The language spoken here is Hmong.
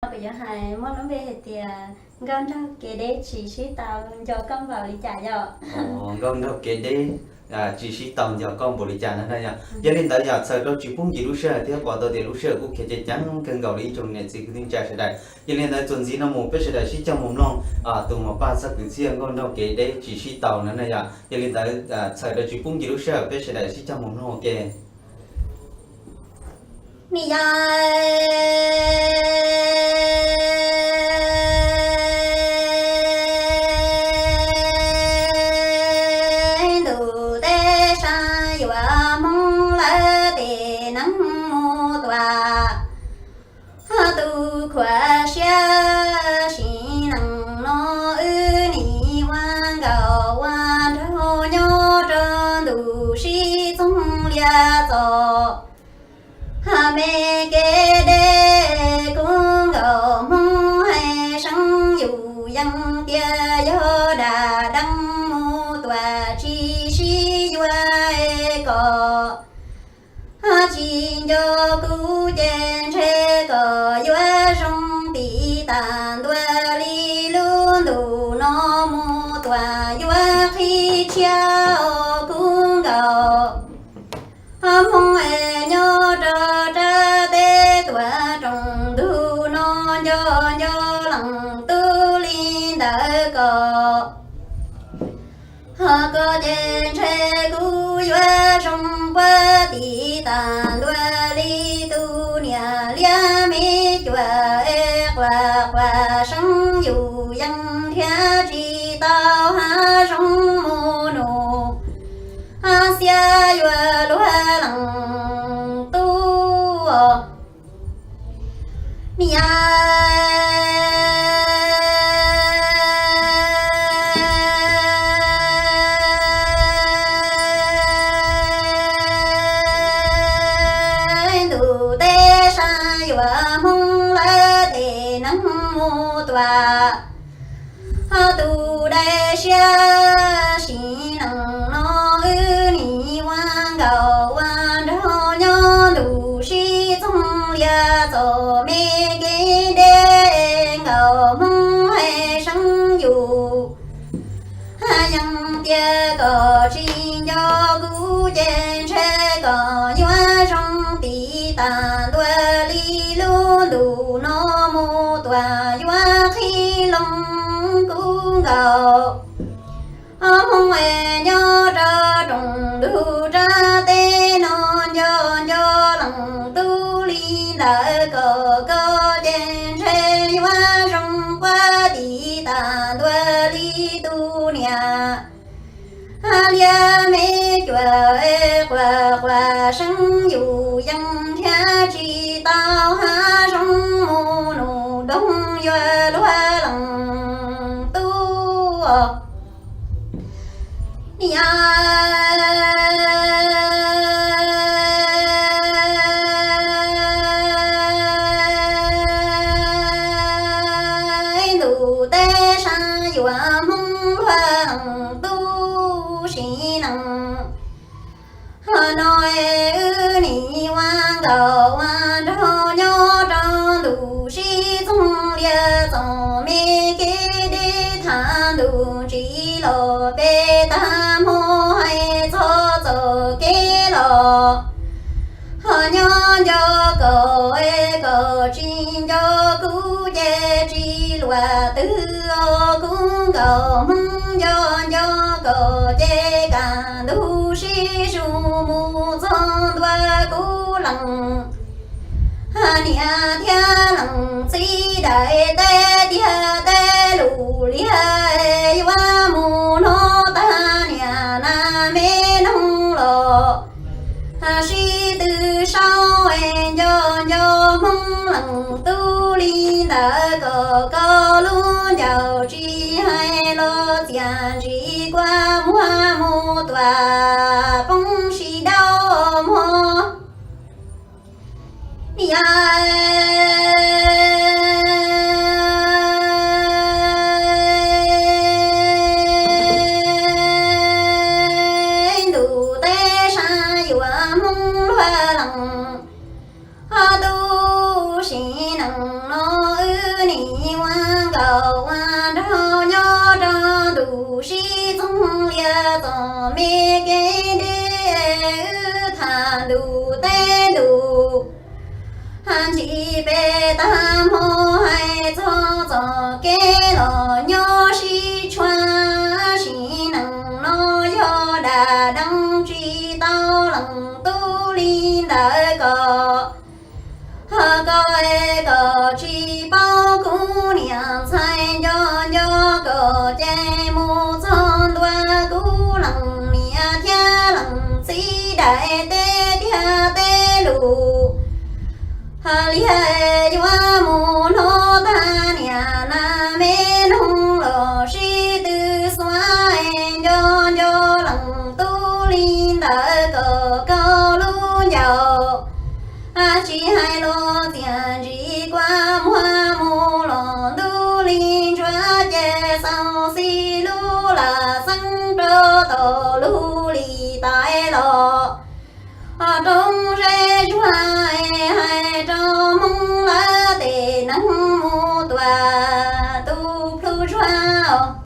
Kuv yuav hais muaj lub npe hais tias nkauj nraug kev deb tsis sib tau nco koj npaum li cas yom. Nkauj nraug kev deb tsis sib tau nco koj npaum li cas no na yom. Yog li ntawd yog txhawm rau tsis pub nkim lub sij hawm thiab pom tau tias lub sij hawm kuj khiav ceev ceev kawg nkaus li ib tsoom niam txiv kwv tij neej tsa sawv daws. Yog li ntawd txuas ntxiv no mus peb sawv daws sib coj mus mloog tus mos paj txog kwv txhiaj nkauj nraug kev deb tsis sib tau no na yom. Yog li ntawd txhawm rau tsis pub nkim lub sij hawm peb sawv daws sib coj mus mloog ua ke. Ni yog ntuj teb sab yuav hmoov lawm tes neeg mus tuam. Tus khuav siab sim neej no wb nim ua nkauj ua nraug nyob rau ntuj sib txoog lias txom me kev deb kub nkaus hmoov hais seeb yus yeej tias yog dab deev mus tuam tsis sib yuav kom tsis nco kuv ces ntshe kom yuav zoo tim tas ntua li lub ntuj no mus tuam yuav qhib tshiab kub nkaus hmoov es nyob rau rab teb tuam rooj ntug no nco nco leej tub li ntawd kom Ho koj ces ntshe kuv yuav zoo puag tim tas ntua li tus niam liab me cuam es quas quas seeb yus yeej nrhiav tsis tau hav zoov mus nus xiab yuav luag leej tub. Niam ntuj teb sab yuav hmoov lawm tes neeg mus tuam. Tus dai siab sim neej no wb nim ua nkauj ua nraug nyob ntuj sib txoog lias txom me kev deb nkaus hmoov hais seeb yus. Yeej tias kom tsis nco kuv ces ntshe kom yuav zoo tim tas ntua li lub ntuj no mus tuam yuav qhib loo kub nkaus. Hmoov es nyob rau rooj ntug rab teb no nco nco leej tub li ntawd kom koj ces ntshe yuav zoo puag tim tas ntua li tus niam liab me cuam es quas quas seeb yus yeej nrhiav tsis tau hav zoov mus nus doog yuav luag leej tub. Niam ntuj teb sab yuav hmoov luag leej tub sim neej. Ho no es wb nim ua nkauj ua nraug nyob rau ntuj sib txoog lias txom me kev deb thav ntuj ntsis los peb tag hmo hais txog txoj kev los. Ho nyob nco koj es koj tsis nco kuv ces tsis luag twg os kub nkaus hmoov nco nco koj ces kaj ntug sib zus mus txog ntua kuv leej niam thiab leej txiv daim teb tiag teb lus liag yuav mus hnov tag niam na me noog los sib tw saub es nco nco hmoov leej tub li ntawd kom koj lub ncaus tsis hais los txias ntsis kua muag mus tuam poob sib dau muag. Niam ntuj teb sab yuav hmoov luag leej tub sim neej no txom me kev deb, wb tham ntuj teb ntuj ntsis peb tag hmo, hais txog txoj kev los nyob sib tshuam, sim neej no yog dab deev tsis tau leej tub li ntawd kom. Ho koj es koj tsis paub kuv niam ntxhais nco nco, koj ces mus txog ntua kuv leej niam thiab leej txiv daim teb tiag teb lus. Ho liag yuav mus hnov tag niam nas me noog los sib tw xuav, nco nco leej tub li ntawd kom koj lub ncaus. Tsis hais los txiaj ntsim kua muag, mus los ntuj li ntsuav ces xaus xis lub lam xeeb rau tom lub lim tais los. Ho rau